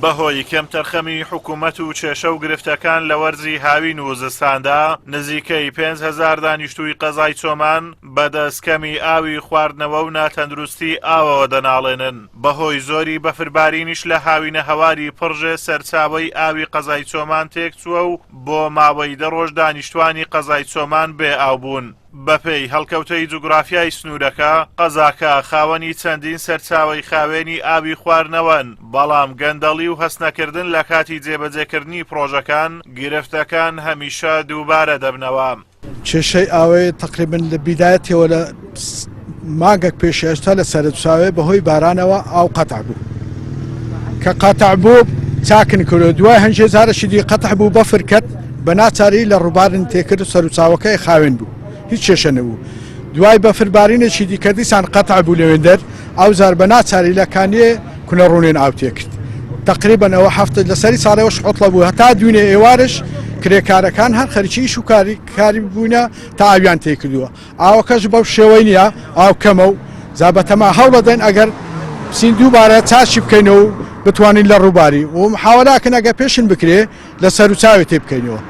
بەهۆی کەمتەرخەمی حکومەت و کێشە و گرفتەکان لە وەرزی هاوین و زستاندا، نزیکەی 5000 دانیشتووی قەزای چۆمان بەدەست کەمی ئاوی خواردنەوە و ناتەندروستی ئاوەوە دەناڵێنن. بەهۆی زۆری بەفربارینیش لە هاوینەهەواری پڕژێ سەرچاوەی ئاوی قەزای چۆمان تێکچووە و بۆ ماوەی دە ڕۆژ دانیشتوانی قەزای چۆمان بێ ئاو بوون. بەپێی هەڵکەوتەی جوگرافیای سنوورەکە، قەزاکە خاوەنی چەندین سەرچاوەی خاوێنی ئاوی خواردنەوەن، بەڵام گەندەڵی و هەستنەکردن لە کاتی جێبەجێکردنی پڕۆژەکان، گرفتەکان هەمیشە دووبارە دەبنەوە. کێشەی ئاوێ تەقریبن لە بیدایەتەوە لە مانگەک پێش ئێستا لە سەرچاوێ بەهۆی بارانەوە ئاو قەتع بوو کە قەتع بوو چاکن کرد دوای هەنجێ جارەشی دی قەتع بوو بەفر کەت بە ناچاری لە ڕووبارن تێکرد و سەروچاوەکەی خاوێن بوو هیچ کێشە نەبوو دوای بەفربارینێکی دیکە دیسان قەتع بوو لەوێندەر ئەو جار بە ناچاری لە کانیێ کونە ڕوونێن ئاو تێکرد تقریبا ئەوە هەفتە لەسەری ساڵەوەش عوتڵە بوو هەتا دوێنێ ئێوارش کرێکارەکان هەر خەریکی ئیش و کاری کاری بووینە تا ئاویان تێکردووە ئاوەکەش بەو شێوەی نییە ئاو کەمە و جا بەتەما هەوڵەدەین ئەگەر بچین دووبارە چاکی بکەینەوە و بتوانین لە ڕووباری و محاوەلاکن ئەگەر پێشن بکرێ لە سەروچاوێ تێ بکەینەوە.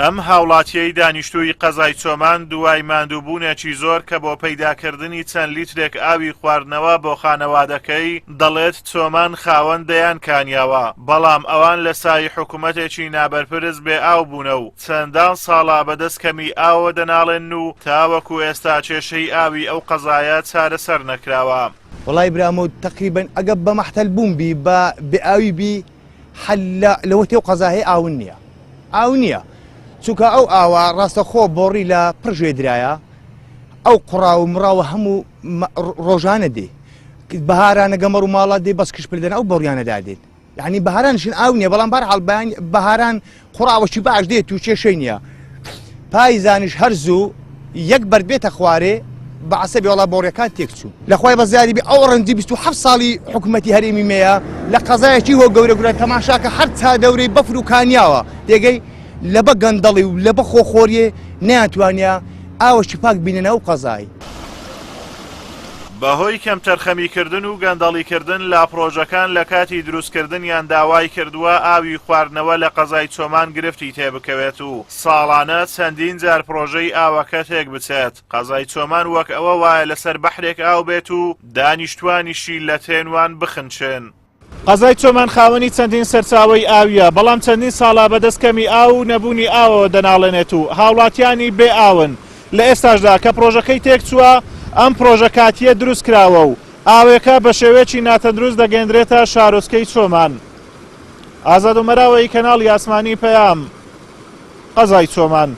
ئەم هاوڵاتیەی دانیشتووی قەزای چۆمان دوای ماندووبوونێکی زۆر کە بۆ پەیداکردنی چەند لیترێک ئاوی خواردنەوە بۆ خانەوادەکەی، دەڵێت چۆمان خاوەن دەیان کانیاوە، بەڵام ئەوان لە سای حکومەتێکی نابەرپرس بێ ئاو بوونە و چەندان ساڵە بەدەست کەمی ئاوەوە دەناڵێنن و تاوەکو ئێستا کێشەی ئاوی ئەو قەزایە چارەسەر نەکراوە. وەڵای برامۆ تەقریبەن ئەگە بە مەحتەل بوون بی بە بێ ئاوی بی حەل لە لەوەتێ و قەزا هەیە ئاون نییە ئاو نییە چونکە ئەو ئاوە ڕاستەخۆ بۆڕی لە پڕژێ درایە ئەو قوڕاو و مڕاوە هەموو ڕۆژانە دێ بەهارانە گەمەڕ و ماڵات دێ بەس کشپردن ئەو بۆڕیانە دادێت یعنی بەهاران شین ئاو نییە بەڵام بار حاڵ بەهاران قوڕاوەکی باش دێت و کێشەی نییە پایزانیش هەر زوو یەک بەرد بێتە خوارێ بە عەسەبی وەڵا بۆڕیەکان تێکچوو لە خوای بەزیادی بێ ئەو ڕەنجی 27 ساڵی حکوومەتی هەرێمی مەیە لە قەزایەکی هۆ گەورە گورە تەماشاکە هەر چا دەورەی بەفر و کانیاوە تێگەی لە بە گەندەڵی و لە بە خۆخۆریێ نەیانتوانیا ئاوەکی پاک بیننە ئەو قەزای. بەهۆی کەمتەرخەمیکردن و گەندەڵیکردن لە پڕۆژەکان لە کاتی دروستکردنیاندا وایکردووە ئاوی خواردنەوە لە قەزای چۆمان گرفتی تێبکەوێت و ساڵانە چەندین جار پڕۆژەی ئاوەکە تێکبچێت، قەزای چۆمان وەک ئەوە وایە لەسەر بەحرێک ئاو بێت و دانیشتوانیشی لە تێنوان بخنچێن. قەزای چۆمان خاوەنی چەندین سەرچاوەی ئاوییە، بەڵام چەندین ساڵە بەدەست کەمی ئاو و نەبوونی ئاوەوە دەناڵێنێت و هاوڵاتیانی بێ ئاون، لە ئێستاشدا کە پڕۆژەکەی تێکچووە، ئەم پڕۆژە کاتییە دروستکراوە و ئاوێکە بە شێوەیەکی ناتەندروست دەگەیەندرێتە شارۆچکەی چۆمان. ئازاد ئۆمەراوەیی کەناڵی ئاسمانی پەیام، قەزای چۆمان.